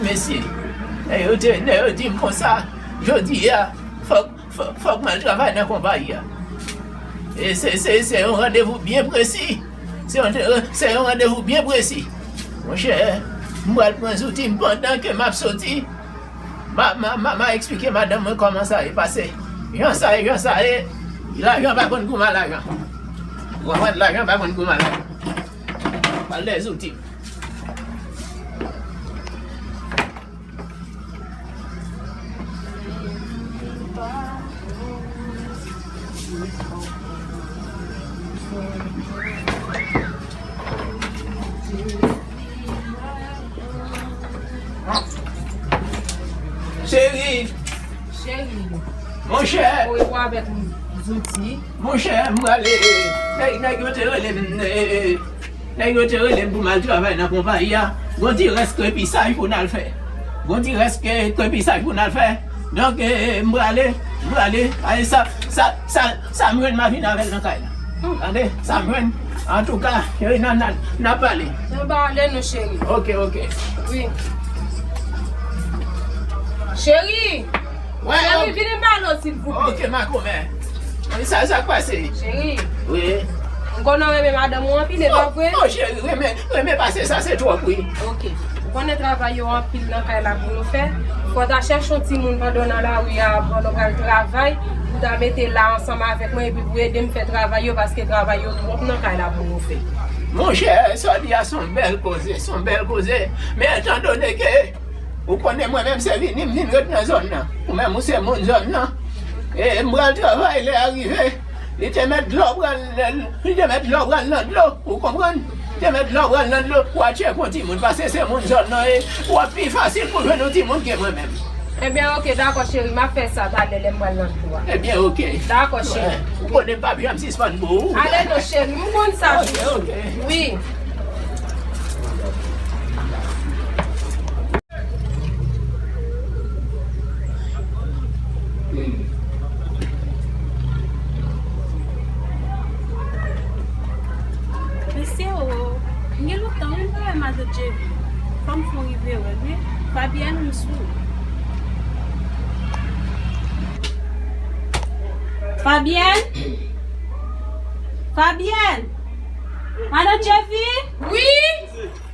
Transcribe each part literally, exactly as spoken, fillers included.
Mesye, nèg yo te, nèg yo di m konsa, jodi a, fòk, fòk, fòk m al travay nan konpayi a. E se, se, se yon randevou byen presi. Se yon, se yon randevou byen presi. Monchè, m pral pran zouti m pandan ke m ap soti. Ma, ma, ma, ma eksplike madanm mwen kòman sa ye pase. Jan sa ye, jan sa ye. Lajan pa konn goumen lajan. Ou konprann? Lajan pa konn goumen lajan. Pral de zouti. Cheri. Cheri. Monchè. Ou avèk zouti. Monchè, m prale. Nèg, nèg yo te rele m, eh, eh, eh. Nèg yo te rele m pou m al travay nan konpayi a. Gon ti rès krepisaj pou n al fè. Gon ti rès ke, krepisaj pou n al fè. Donk, eh, eh, m prale, m prale. Ay, sa, sa, sa, sa m jwenn m a vin avè l nan kay la. Tande, sa m jwenn. Antouka, cheri, n a, n a, n a pale. N a pale, non, cheri. Ok, ok. Wi. Cheri! Wè, cheri, vin m pale w, silvouplè. Ok, makomè. Sa, sa k pase? Cheri. Wi. M konnen w renmen madanm ou anpil, e pa vre? Oh, cheri, renmen, renmen pase sa, se twòp, wi. Ok. Ou konnen travay yo anpil nan kay la pou nou fè. Fò w ta chèche yon timoun pandan w nan lari a, pandan w pral travay, pou w ta mete la ansanm avèk mwen, epi pou ede m fè travay yo, paske travay yo twòp nan kay la pou nou fè. Monchè, sa w di a se yon bèl koze, se yon bèl koze. Men etandone ke ou konnen mwen menm se vini m vin ret nan zòn nan. Ou menm ou se moun zòn nan. E m pral travay lè a rive. Li te mèt dlo pral, li te mèt dlo pral nan dlo. Ou konprann? Li te mèt dlo pral nan dlo. W a tcheke yon timoun paske se moun zòn nan e w ap pi fasil pou jwenn yon timoun ke mwen menm. Ebyen, ok, dakò, cheri, m ap fè sa talè lè m pral nan dlo a. Ebyen, ok. Dakò, cheri. Ou konnen m p ap janm sispann pou ou. Ale non, cheri, m konn sa. Ok, ok. Wi. Mesye o, m gen lontan wi m pa wè madan Djevi. Fò m fè yon rive wè l wi. Fabyèn, m sou. Fabyèn? Fabyèn! Madan Djevi? Wi!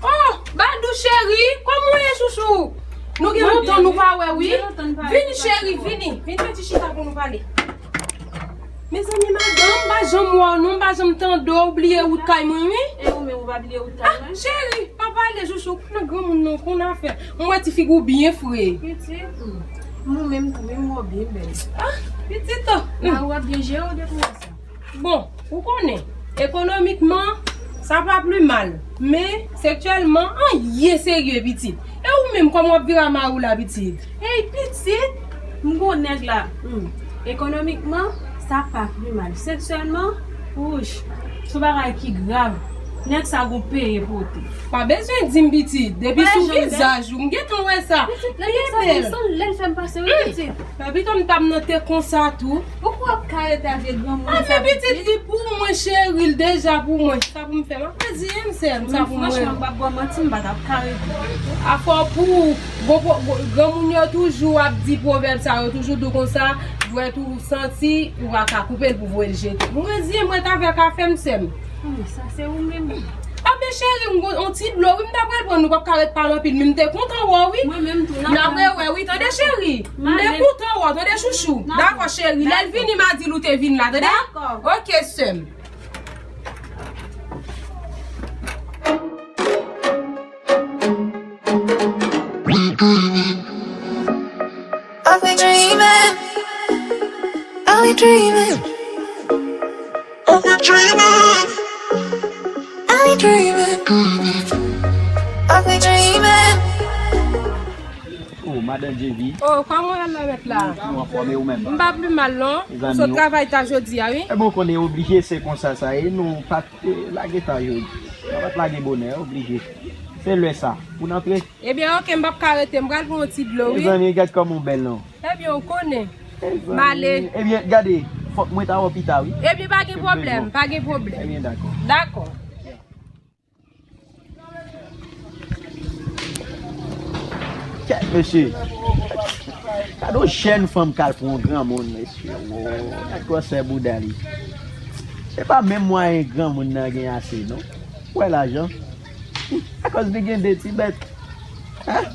Oh, Badou cheri, kòman w ye chouchou? Nou gen lontan nou pa wè wi. Vini cheri, vini. Vin fè ti chita pou nou pale. Mezanmi, madanm, m pa janm wè w non, m pa janm tande w, ou bliye wout kay mwen wi. E ou menm ou pa bliye wout kay mwen? Ah, cheri, pa pale chouchou, ou nan granmoun nan, ou konn afè. M wè ti figi w byen fre. Pitit, m ou menm tou wi, m wè w byen bèl. Ah, pitit, oh. Mari w ap byen jere w depi w wè sa. Bon, ou konnen, ekonomikman, sa pa pli mal, men seksyèlman, anyen serye, pitit. E ou menm, kòman w ap viv a mari w la, pitit? Ey, pitit, m gon nèg la. Hmm. Ekonomikman, sa pa pli mal. Seksyèlman, wouch, se yon bagay ki grav. Nèg sa gon peye pote. Pa bezwen di m, pitit, depi sou vizaj ou, m gentan wè sa. Pitit, lè nèg sa konn san lè l fè m pase wi, pitit. Epi tou m t ap nan te konsa tou. Pouki w ap karete a vye granmoun sa, pitit? Ah, men pitit, li pou mwen, cheri, l deja pou mwen. Sa pou m fè, m ap di m sè m, sa pou mwen. Franchman, m p ap ba w manti, m pa t ap karete. Afè w pou ou, bon, bon, granmoun yo toujou ap di pwovèb sa, yo toujou di w konsa, dwèt ou santi, ou pa ka koupe l pou voye l jete. Mwen di m ret avèk afè m, sè m. Sa se ou menm. Ah, men cheri, m gon, on ti dlo, wi, m ta pral pran, nou p ap ka ret pale anpil, men m te kontan wè w, wi. Mwen menm tou, n ap rewè, wi, tande, cheri? M te kontan wè w, tande, chouchou? Dakò, cheri, lè l vini, m a di l ou te vin la, tande? Dakò. Ok, sè m. I've been dreaming, I've been dreaming. I've been dreaming. I've been dreaming. I've been dreaming. Oh, madan Djevi. Oh, kòman w ye la, mèt la? Nou anfòm, e ou menm? M pa pli mal, non. M sot travay ta jodi a, wi. Ebyen, ou konnen oblije, se konsa sa ye. Nou pa t, eh, lage ta jodi. Nou pa t lage bonè, oblije. Se lè sa. Pou n antre. Ebyen, ok, m p ap ka rete. M pral pran yon ti dlo, wi. Mezanmi, gad kòman w bèl, non. Ebyen, ou konnen. M ale. Ebyen, gade, fòk mwen ta wè w pita, wi. Ebyen, pa gen pwoblèm, pa gen pwoblèm. Ebyen, dakò. Dakò. Kèt, mesye. Gade yon jèn fanm k al pran yon granmoun, mesye. Wo, gad gwosè bouda li. Se pa menm mwayen granmoun nan gen ase, non. Ou wè lajan? Akòz li gen de ti bèt. Hein?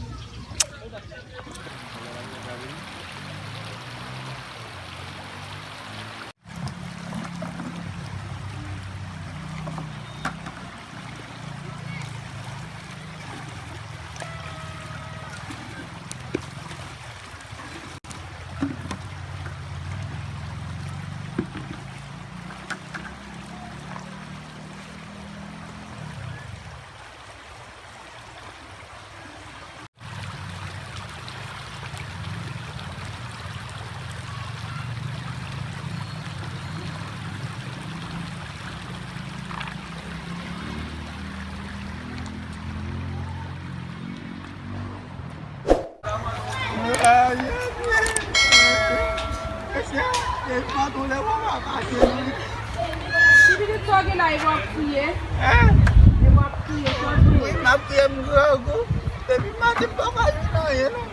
Ti pitit, sa w gen la, epi w ap kriye? Epi w ap kriye, sa w gen? Wi, m ap kriye, m grangou. Depi maten, m pa ka jwenn anyen, non.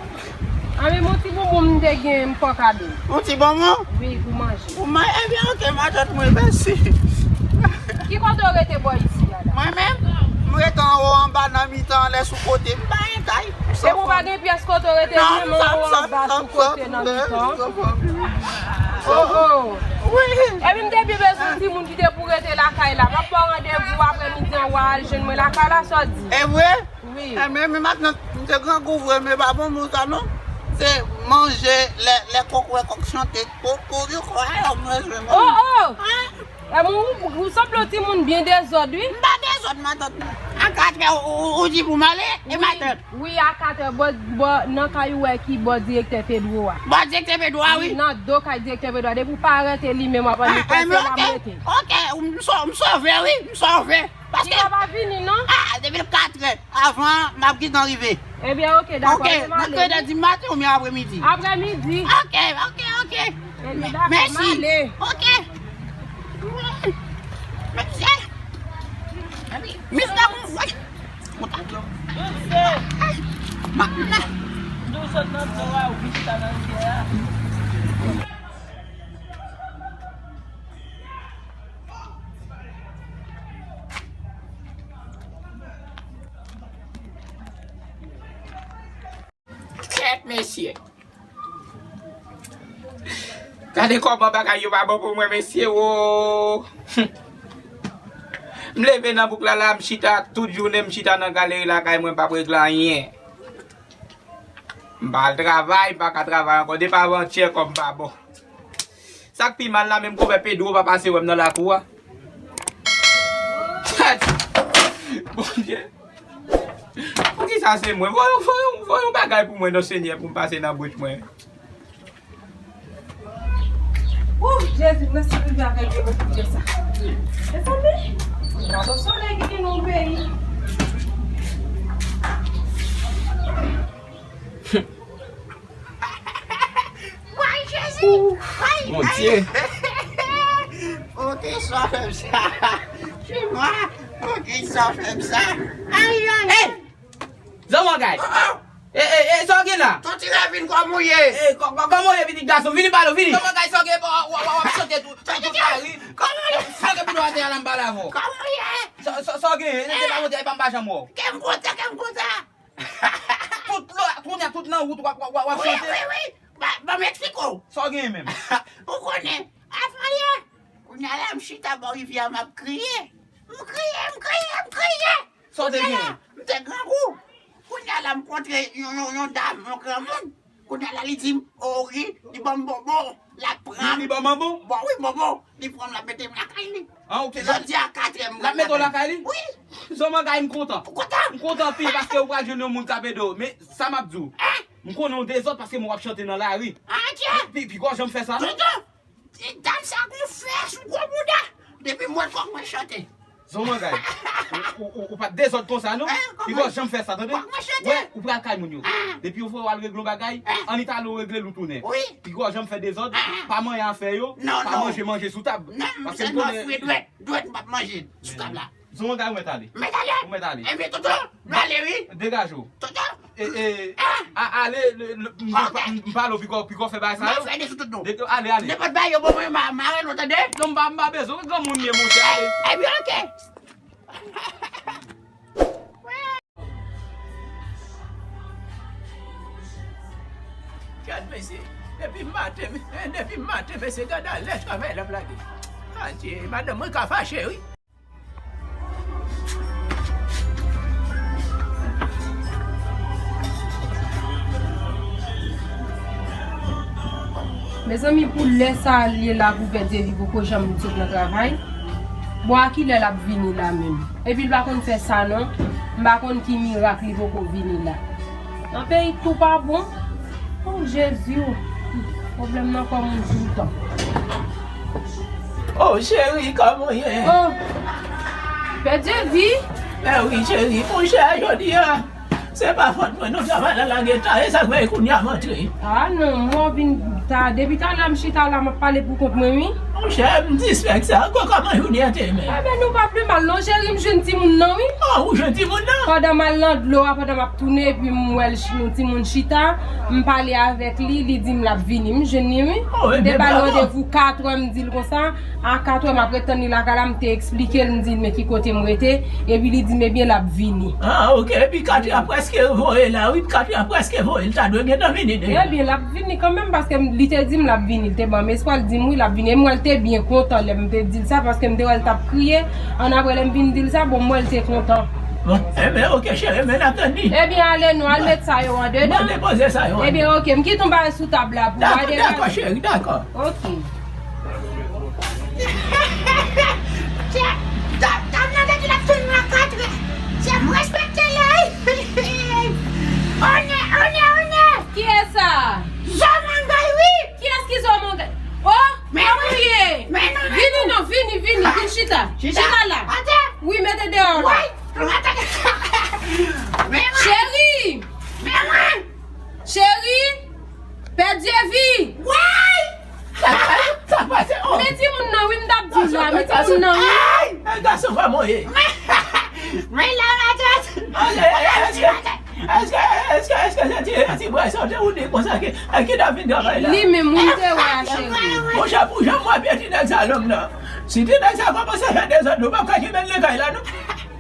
A, men yon ti bonbon m te gen, m poko ka ba w. Yon ti bonbon? Wi, pou manje. Pou manje, ebyen, oke, matant mwen, mèsi. Ki kote w rete bò isi a la? Mwen menm, m rete anwo, anba, nan mitan, anlè, sou kote. M pa gen kay. Epi w pa gen pyès kote w rete, menm anwo, anba, sou kote, nan mitan? Oh, oh. Wi. Epi m te byen bezwen yon timoun ki te pou rete lakay la. M ap ba w randevou aprèmidi an, w a al jwenn mwen lakay la, sa w di? E vre? Wi. Enben, men matant, m te grangou vre, men pa bon moun sa non. Se manje, lè, lè kòk wè kòk chante, ko, ko, yo, ko, a, yo, manje, manje. Oh, oh! Hein? E, ou, ou, ou sanble yon timoun byen dezòd, wi. M pa dezòd, matant. A katrè, ou, ou, ou di pou m ale, e matant? Wi, a katrè, bò, bò, nan kay ou wè ki bò direktè Pedro a. Bò direktè Pedro a, wi. Wi, nan do kay direktè Pedro a. Depi w pa rete li menm, w ap annik pase la m rete. Oke, m so-, m sove, wi, m sove. Paske li pa vini, non? A, depi l katrè, avan, m ap gentan rive. Ebyen, oke, dakò, oke, nan kredi maten oubyen aprèmidi? Aprèmidi. Oke, oke, oke. Ebyen, dakò, mèsi. M ale. Oke. Mèsi. Mèsi, dakò, wi. Kontak. Ay, m ap la. Kèt, mesye. Gade kòman bagay yo pa bon pou mwen, mesye, wo. M leve nan bouk la, la, m chita tout jounen, m chita nan galeri lakay mwen, m p ap regle anyen. M pa al travay, m pa ka travay ankò. Depi avantyè, kòb m pa bon. Sa k pi mal la, menm konpè Pedro pa pase wè m nan lakou a. Bondye. Poukisa se mwen? Voye, voye, voye yon bagay pou mwen non, Senyè, pou m pase nan bouch mwen. Ou, Jezi, mwen si rive avèk yo pou fè sa. Mezanmi, gade solèy ki gen nan peyi. Woy, Jezi! Woy, Bondye! Pote sa fè m sa! Chimwa! Pote sa fè m sa! Ay, ay, ay! Zanmangay! Oh, oh! E, e, e, sa w gen la? Ton ti Revin, kòman w ye? E, kò-, kò-, kòman w ye, pitit gason? Vini pale, vini! Zanmangay, sa w gen? W, w, w, w ap chante tout, tout, tout lari. Kòman w ye? Sa w gen pou nou atè a la, m pale avè w. Kòman w ye? Sa, sa, sa w gen? E, se pa monte, e pa m pa janm wè w. Kè m kontan, kè m kontan! Tout lè, kounye a tout nan wout, w ap, w ap, w ap chante. Wi, wi, wi. Ba, ban m eksplike w. Sa w genyen menm? Ou konnen, avan yè, kounye a la, m chita bò rivyè a, m ap kriye. M kriye, m kriye, m kriye. Sa w te genyen? Kounye a la, m te grangou. Kounye a la, m kontre yon, yon, yon dam, yon granmoun. Kounye a la, li di m, o wi, li ban m bonbon, l ap pran. Li, li ban m bonbon? Bon, wi, bonbon. Li pran m, l ap mete m lakay li. Ah, ok. Jodi a katrè, m pral lakay li. L ap mete w lakay li? Wi. Zanmangay, m kontan. Ou kontan? M kontan anpil paske ou pral jwenn yon moun k ap ede w. Men, sa m ap di w. Hein? M konnen w dezòd paske m wè w ap chante nan lari. Ah, Dye! Pi, pi gwo jan m fè sa, non? Tonton, ti dam sa gon fè sou gwo bouda. Depi m wè l kòk mwen chante. Zanmangay, ou, ou, ou, ou pa t dezòd konsa, non? Hein, kòman? Pi gwo jan m fè sa, tande? Kòk mwen chante. Wè, ou pral kay moun yo. Ah. Depi yo voye w al regle yon bagay, hein? Annik ale w regle l ou tounen. Wi. Pi gwo jan m fè dezòd, ah, pa manyen afè yo, non, pa non, manje manje sou tab. Non, paske m konnen dwèt, dwèt m p ap manje sou tab la. Zanmangay, ou mèt ale. M mèt ale? Ou mèt ale. Enben, tonton, m ale, wi. Degaje w. Tonton. E, e, ah! A, ale, le, le, m, m, m pale w piko, piko fè bagay sa yo. M pa fè de sou tout non. De, ale, ale. Nenpòt bagay yo bon, mwen, ma, mare nou, tande? Non, m pa, m pa bezwen, granmoun ye, monchè, ale. Ebyen, oke. Gad, mesye, depi maten, depi maten, mesye, gad alè travay l ap lage. Adye, madanm mwen ka fache, wi. Mezanmi, pou lè sa l ye la pou pèdi evi poko janm sot nan travay. Bon, a kilè l ap vini la menm? Epi l pa konn fè sa non. M pa konn ki mirak li poko vini la. Nan peyi tou pa bon. Oh, Jezi, oh. Pwoblèm nan kòmanse toutan. Oh, cheri, kòman w ye? Oh, pèdi vi. Mè wi, cheri, monchè, jodi a, se pa fòt mwen, non, travay la lage ta, e sa k fè kounye a m antre. Ah, non, mwen vin ta, depi talè m chita la, m ap pale pou kont mwen, wi. Monchè, m dispèk sa, ankò kòman jounen an te ye menm? Enben, nou pa pi mal, non, cheri, m jwenn timoun nan, wi. Ah, ou jwenn timoun nan? Pandan m al nan dlo a, pandan m ap tounen, epi m wè l ch-, yon timoun chita, m pale avèk li, li di m l ap vini, m jwenn li, wi. Oh, m te ba l randevou kat è, m di l konsa, a kat è, m ap ret tann li lakay la, m te eksplike l, m di l men ki kote m rete, epi li di m, ebyen, l ap vini. Ah, oke, epi kat è a prèske voye la, wi, kat è a prèske voye, l ta dwe gentan vini deja. Ebyen, l ap vini kanmenm, paske m, li te di m l ap vini, li te ban m espwa, l di m wi, l ap vini, e m wè l te byen kontan lè m te di l sa, paske m te wè l t ap kriye, annapre lè m vin di l sa, bon, m wè l te kontan. Bon, enben, oke, cheri, men n ap tann li. Ebyen, ale non, al met sa yo andedan. Bon, depoze sa yo andedan. Ebyen, oke, m kite yon bagay sou tab la pou w. Dakò, dakò, cheri, dakò. Oke. Chè, dam, dam nan te di l ap tounen nan kat è. Chè, m respekte lè. Onè, onè, onè. Kiyès sa? Zomangay, wi. Kiyès ki Zomangay? Oh, men kòman w ye? Men non, men vini non. Non, vini, vini, vin chita. Chita. Chita la. Atè. Wi, mete deyò la. Woy, atè. Men mwen. Cheri. Men mwen. Cheri. Pèdi vi. Woy. Sa, sa pase, oh. Men timoun nan, wi, m t ap di w la, men timoun nan, wi. Ay, ay, gason pa mwen ye. Men la, matant. Ay, ay, ay, èske, èske, èske, èske se ti, ti bwè sa w te woule konsa ki, ki ta vin travay la? Li menm, wi, m te wè a, cheri. Monchè, pou jan m wè pye ti nèg sa, lòm nan. Si ti nèg sa kòmanse fè dezòd, nou p ap ka kenbe l nan kay la, non.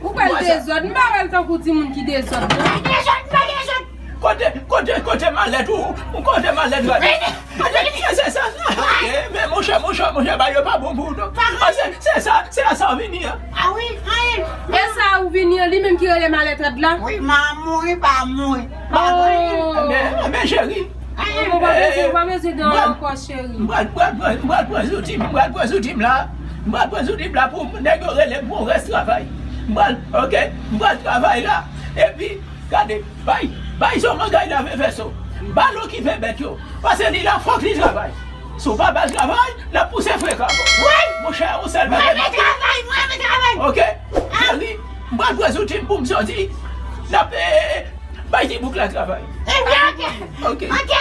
Ou pral dezòd, m pa wè l tankou timoun ki dezòd, non. Dezòd, pa dezòd. Kote, kote, kote malèt ou? Kote malèt ou? Vini, vini. Kote, se sa? Ok, men monchè, monchè, monchè, bagay yo pa bon pou ou, non. Pa grave. Ah, se, se sa, se a sa w vini an. Ah wi, wi. E sa ou vini an, li menm ki rele malèt rad la? Wi, m a mouri, pa mouri. Pa mouri. Oh. Men, men, cheri. Ou pa bezwen, ou pa bezwen de ankò, cheri. M pral, m pral, m pral, m pral pran zouti m, m pral pran zouti m la. M pral pran zouti m la pou nèg yo rele m pou yon rès travay. M pral, ok, m pral travay la. Epi, gade, bay, bay Zomangay lave vèso. Ba l okipe bèt yo. Paske li la, fòk li travay. Si w pa ba l travay, l ap pouse frekan. Wi! Monchè, yon sèl bagay. Mwen renmen travay, mwen renmen travay. Ok, cheri, m pral pran zouti m pou m soti. N ap, eh, bay ti boug la travay. Ebyen, ok. Ok. Ok.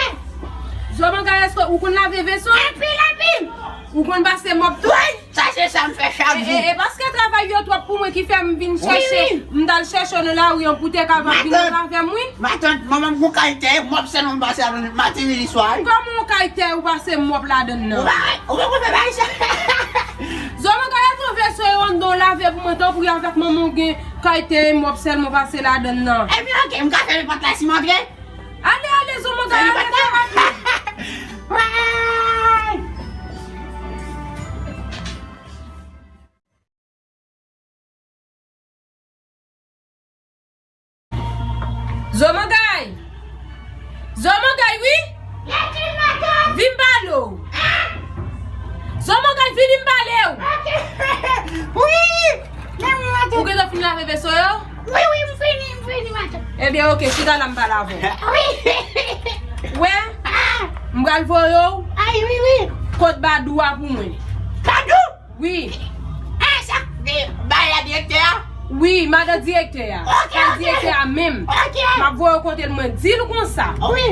Zomangay, èske ou konn lave vèso? Anpil, anpil. Ou konn pase mòp tou? Wi, sa se sa m fè chak jou. E, e, e paske travay yo twòp pou mwen ki fè m vin chèche. Wi, wi. M t al chèche w nan lari an pou te ka vin nan travay m, wi. Matant, manman m gon kay tè, mòp sèl mwen pase ladan l maten, midi, swa, wi. Kòman yon kay tè ou pase mòp ladan l nan? Ou pa, ou pa konn fè bagay sa. Zomangay, al pran vèso yo anndan w lave pou mwen, tanpri, avèk manman w gen kay tè e mòp sèl mwen pase ladan l nan. Ebyen, ok, m ka fè pòt la si m antre? Ale, ale, Zomangay, ale, fè rapid. Zomangay! Zomangay, wi! Vin m pale w! Zomangay, vini m pale w! Wi! Men mwen matant. Ou gentan fin lave vèso yo? Wi, wi, m fini, m fini, matant. Ebyen, ok, chita la, m pale avè w. Wi. Wè? Ah. M pral voye w. Ay, wi, wi. Kot Badou a pou mwen. Badou? Wi. Ah, sa, eh, bay la direktè a? Wi, madan direktè a. Ok, ok. Direktè a menm. Ok. M ap voye w kote l, mwen di l konsa. Wi.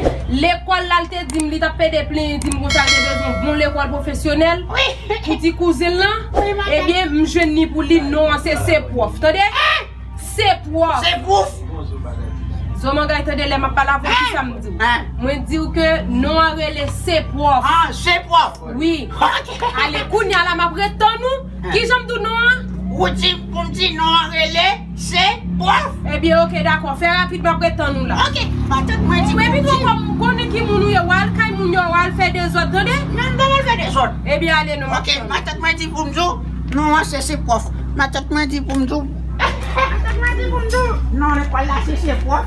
Lekòl la, l te di m, li t ap pede plenyen, di m konsa, l te bezwen bon lekòl pwofesyonèl. Wi. Pou ti kouzen l lan. Wi, madan. Ebyen, m jwenn li pou li, non an se, se pwòf, tande? Eh! Se pwòf. Se pwòf. Zomangay, tande lè m ap pale avè w, kisa m di w? Mwen di w ke non an rele Se Pwòf. Ah, Se Pwòf. Wi. Ok. Ale, kounye a la, m ap ret tann ou. Kijan m di w non an? Ou di pou m di non an rele Se Pwòf. Ebyen, ok, dakò. Fè rapid, m ap ret tann ou la. Ok. Matant mwen di pou m di. Epi tou, kòm m konnen ki moun ou ye, w al kay moun yo, w al fè dezòd, tande? Non, m pa al fè dezòd. Ebyen, ale non, m ap tann ou. Ok, matant mwen di pou m di w, non an se Se Pwòf. Matant mwen di pou m di w. Matant mwen di pou m di w, non lekòl la se Se Pwòf.